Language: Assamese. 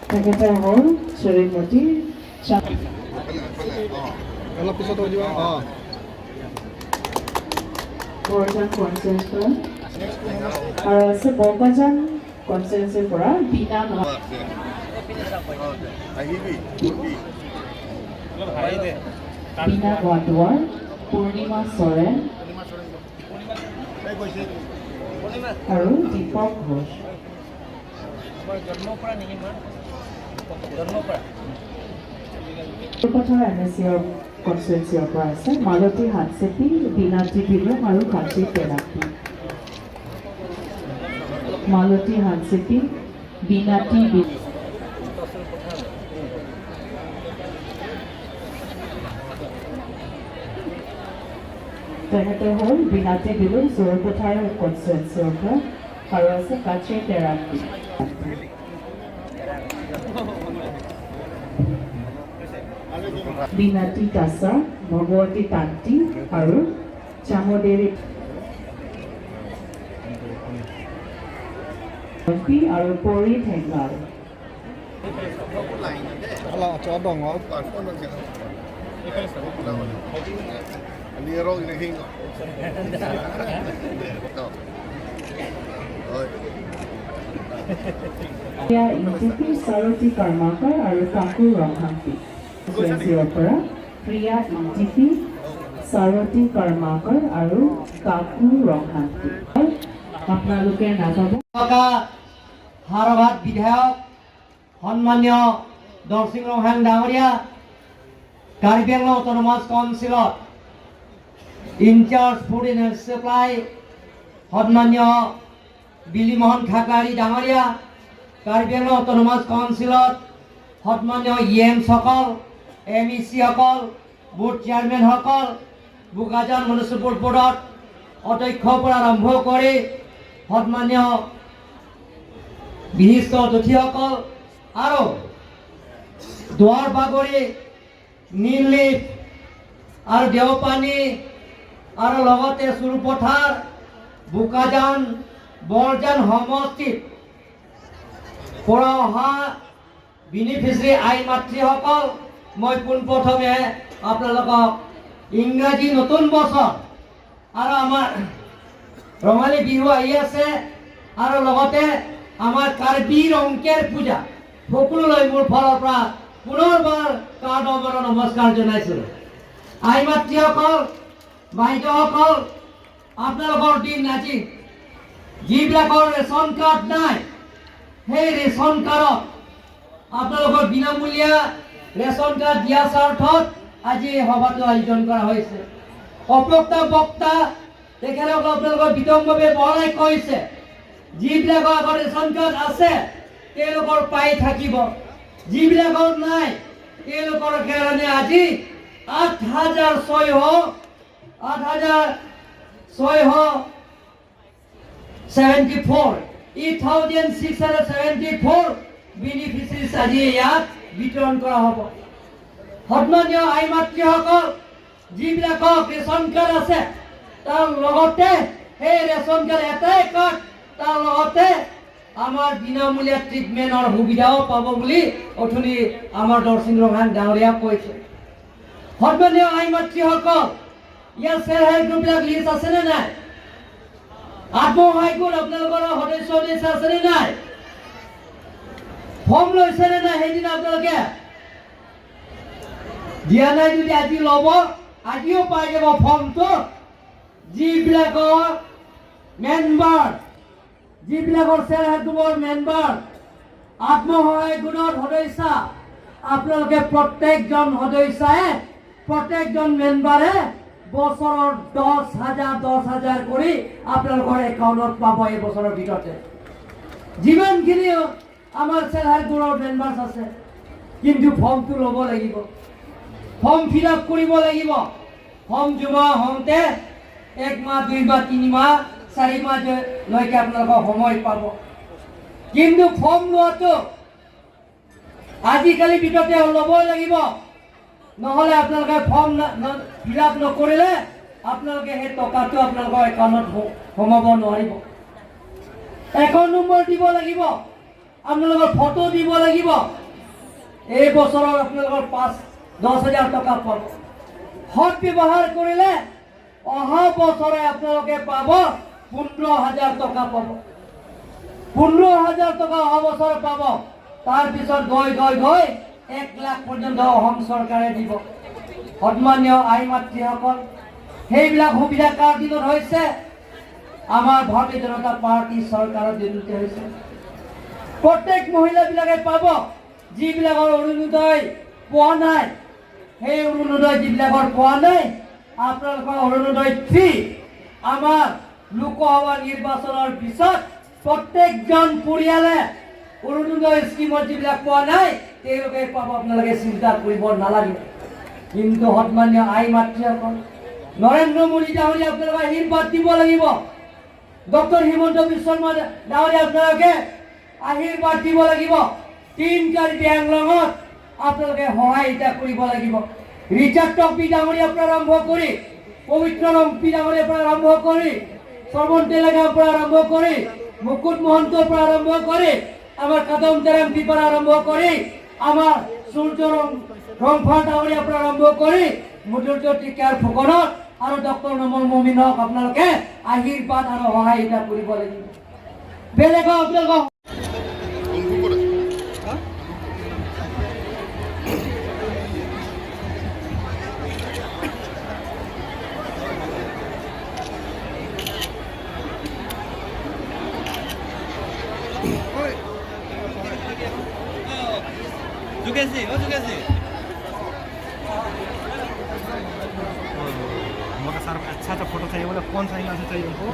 তেখেতৰ হ'ল শ্ৰীমতী অলপ পিছত হৈ দিব। অঁ। বৰজান কনষ্টিটুৱেঞ্চিৰ আৰু আছে বৰকাজান কনষ্টিটুৱেঞ্চিৰ পৰা বীণা। আহিবি। বীণা ঘাটোৱাৰ, পূৰ্ণিমা চৰেন আৰু দীপক ঘোষ। জন্মৰ পৰা নেকি মা? জন্মৰ পৰা। পথাৰ এম এ চিৰ কনষ্টিটুৱেঞ্চিৰ পৰা আছে মালতী হাতচেপি, বিনাতি বিলুং আৰু কাঞ্চি তেৰাপি। মালতী হাতচেপি, বিনাতি বিলুং। তেখেতৰ হ'ল বিনাতি বিলুং, চৰুপথাৰ কনষ্টিটুৱেঞ্চিৰ পৰা আৰু আছে কাচি তেৰাপি। বিনাতি তাছা, ভগৱতী তাঁতী আৰু চামদেৰী আৰু পৰি ঠেঙ্গাল। অলপ ডাঙৰ। Niro hinihingo. হয়। ইংটিপি, সাৰথী কৰ্মাকাৰ আৰু কাকু ৰংহাংপি। কনষ্টিটুৱেঞ্চিৰ পৰা প্ৰিয়া ইংটিপি, সাৰথী কৰ্মাকাৰ আৰু কাকু ৰংহাংপি। আপোনালোকে নাযাব। থকা হাৰভাত বিধায়ক সন্মানীয় দৰচিং ৰংহাং ডাঙৰীয়া, কাৰ্বি আংলং অট'নমাছ কাউন্সিলত ইনচাৰ্জ ফুড এণ্ড ছাপ্লাই সন্মানীয় বিলিমোহন খাকলাৰী ডাঙৰীয়া, কাৰ্বি আংলং অট'নমাছ কাউন্সিলত সন্মানীয় ই এমসকল, এম ই চিসকল, বোৰ্ড চেয়াৰমেনসকল, বোকাজান মিউনিচিপেল বোৰ্ডত অধ্যক্ষৰ পৰা আৰম্ভ কৰি সন্মানীয় বিশিষ্ট অতিথিসকল আৰু দুৱাৰ বাগৰি, নীললিফ আৰু দেওপানী আৰু লগতে চুৰপথাৰ, বোকাজান, বৰজান সমষ্টিত পৰা অহা বেনিফিচিয়াৰী আই মাতৃসকল, মই পোনপ্ৰথমে আপোনালোকক ইংৰাজী নতুন বছৰ আৰু আমাৰ ৰঙালী বিহু আহি আছে আৰু লগতে আমাৰ কাৰ্বি ৰংকেৰ পূজা, সকলোলৈ মোৰ ফালৰ পৰা পুনৰবাৰ কাৰ্ডৰ নমস্কাৰ জনাইছোঁ। আই মাতৃসকল, বাইদেউসকল, আপোনালোকৰ দিন আজি। যিবিলাকৰ ৰেচন কাৰ্ড নাই, সেই ৰেচন কাৰ্ডত আপোনালোকৰ বিনামূলীয়া ৰেচন কাৰ্ড দিয়া স্বাৰ্থত আজি এই সভাটো আয়োজন কৰা হৈছে। অপ্ৰক্তা বক্তা তেখেতসকল আপোনালোকৰ বিতংভাৱে বহলাই কৈছে। যিবিলাকৰ আগত ৰেচন কাৰ্ড আছে, তেওঁলোকৰ পাই থাকিব। যিবিলাকৰ নাই, তেওঁলোকৰ কাৰণে আজি 8674, 8674 beneficiaries আজি ইয়াত বিতৰণ কৰা হ'ব। সন্মানীয় আই মাতৃসকল, যিবিলাকক ৰেচন কাৰ্ড আছে, তাৰ লগতে সেই ৰেচন কাৰ্ড এটাই কাৰ্ড, তাৰ লগতে আমাৰ বিনামূলীয়া ট্ৰিটমেণ্টৰ সুবিধাও পাব বুলি অথনি আমাৰ দৰচিং ৰংহাং ডাঙৰীয়াক কৈছে। সন্মানীয় আই মাতৃসকল, ইয়াৰ চেল্ফ হেল্প গ্ৰুপবিলাক লিষ্ট আছেনে নাই? আত্মসহায়ক গোট আপোনালোকৰ সদস্য সদস্য আছেনে নাই? ফৰ্ম লৈছেনে নাই সেইদিনা আপোনালোকে? দিয়া নাই যদি আজি ল'ব, আজিও পাই যাব ফৰ্মটো। যিবিলাকৰ মেম্বাৰ, যিবিলাকৰ চেল্ফ হেল্প গ্ৰুপৰ মেম্বাৰ, আত্মসহায়ক গোটৰ সদস্য, আপোনালোকে প্ৰত্যেকজন সদস্যাই, প্ৰত্যেকজন মেম্বাৰে বছৰৰ 10,000 10,000 কৰি আপোনালোকৰ একাউণ্টত পাব। এই বছৰৰ ভিতৰতে যিমানখিনি আমাৰ চেল্ফ হেল্প গ্ৰুপৰ মেম্বাৰ্ছ আছে। কিন্তু ফৰ্মটো ল'ব লাগিব, ফৰ্ম ফিল আপ কৰিব লাগিব। ফৰ্ম জমা হওঁতে এক মাহ, 2 মাহ, 3 মাহ, 4 মাহলৈকে আপোনালোকৰ সময় পাব। কিন্তু ফৰ্ম লোৱাটো আজিকালি ভিতৰতে ল'বই লাগিব। নহ'লে আপোনালোকে ফৰ্ম ফিল আপ নকৰিলে আপোনালোকে সেই টকাটো আপোনালোকৰ একাউণ্টত সোমাব নোৱাৰিব। একাউণ্ট নম্বৰ দিব লাগিব। আপোনালোকৰ ফটো দিব লাগিব। এই বছৰৰ আপোনালোকৰ 5-10 হাজাৰ টকা পাব। সৎ ব্যৱহাৰ কৰিলে অহা বছৰে আপোনালোকে পাব 15 হাজাৰ টকা পাব। 15 হাজাৰ টকা অহা বছৰ পাব। তাৰপিছত গৈ গৈ গৈ 1 লাখ পৰ্যন্ত অসম চৰকাৰে দিব। সন্মানীয় আই মাতৃসকল, সেইবিলাক সুবিধা কাৰ দিনত হৈছে? আমাৰ ভাৰতীয় জনতা পাৰ্টী চৰকাৰৰ দিনতে হৈছে। প্ৰত্যেক মহিলাবিলাকে পাব। যিবিলাকৰ অৰুণোদয় পোৱা নাই, সেই অৰুণোদয় যিবিলাকৰ পোৱা নাই, আপোনালোকৰ অৰুণোদয় 3 আমাৰ লোকসভা নিৰ্বাচনৰ পিছত প্ৰত্যেকজন পৰিয়ালে অৰুণোদয় স্কীমত যিবিলাক পোৱা নাই, তেওঁলোকে পাব। আপোনালোকে চিন্তা কৰিব নালাগে। কিন্তু সন্মানীয় আই মাতৃসকল, নৰেন্দ্ৰ মোদী ডাঙৰীয়া আপোনালোকে আশীৰ্বাদ দিব লাগিব। ডক্টৰ হিমন্ত বিশ্ব শৰ্মা ডাঙৰীয়া আপোনালোকে আশীৰ্বাদ দিব লাগিব। তিন কাৰ্বি আংলঙত আপোনালোকে সহায়িতা কৰিব লাগিব। ৰিচাৰ্ড টকবি ডাঙৰীয়াৰ পৰা আৰম্ভ কৰি, পবিত্ৰ ৰংপি ডাঙৰীয়াৰ পৰা আৰম্ভ কৰি, শ্ৰৱণ তেলেগাঁৱৰ পৰা আৰম্ভ কৰি, মুকুট মহন্তৰ পৰা আৰম্ভ কৰি, আমাৰ কাদম তেৰাংপিৰ পৰা আৰম্ভ কৰি, আমাৰ সূৰ্য ৰং ৰংফা ডাঙৰীয়াৰ পৰা আৰম্ভ কৰি, মধুৰ্য টিকাৰ ফুকনত আৰু ডক্টৰ নমল মমিনক আপোনালোকে আশীৰ্বাদ আৰু সহায়িতা কৰিব লাগিব। বেলেগক আপোনালোকক কোনবোৰ ক'ত আছে? যোগেশজি, অ যোগেশজি। हमको सर अच्छा अच्छा फोटो चाहिए। बोले, कौन सा एंगल से चाहिए उनको?